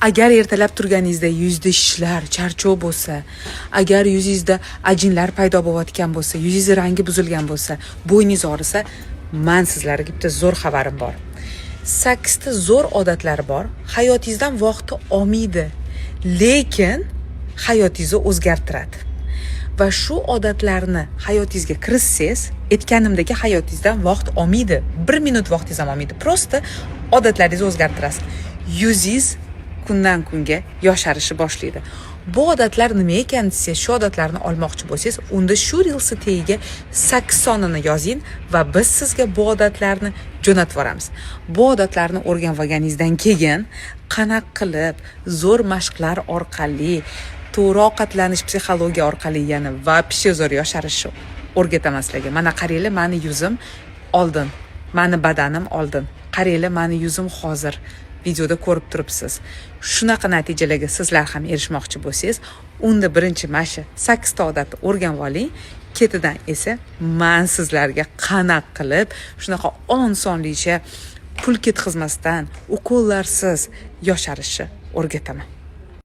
Agar ertalab turganingizda yuzda shishlar, charchoq bo'lsa, agar yuzingizda ajinlar paydo bo'layotgan bo'lsa, yuzingiz rangi buzilgan bo'lsa, bo'yningiz og'risa, man sizlarga bitta zo'r xabarim bor. Sakkizta zo'r odatlar bor. Hayotingizdan vaqtni olmaydi, lekin hayotingizni o'zgartiradi. Va shu odatlarni hayotingizga kiritsangiz, aytganimdek, hayotingizdan vaqt olmaydi. Bir minut vaqtingiz ham olmaydi. Просто odatlaringizni o'zgartirasiz. Yuzingiz kundan kunga yosharishni boshlaydi. Bu odatlar nima ekan desangiz, shu odatlarni olmoqchi bo'lsangiz, unda shu reelsni tagiga 8 sonini yozing va biz sizga bu odatlarni jo'natib yuboramiz. Bu odatlarni o'rganib olganingizdan keyin qanaqa qilib zo'r mashqlar orqali, to'g'ri ovqatlanish, psixologiya orqali yana вообще zo'r yosharishni o'rgataman sizlarga. Mana qaranglar, mani yuzim oldin, mani badanim oldin. Qaranglar, mani yuzim hozir, videoda ko'rib turibsiz. Shunaqa natijalarga sizlar ham erishmoqchi bo'lsangiz, unda birinchi mana shu sakkizta odatni o'rganib oling. Ketidan esa man sizlarga qanaqa qilib shunaqa osonlikcha, pul ketkazmasdan, ukollarsiz yosharishni o'rgataman.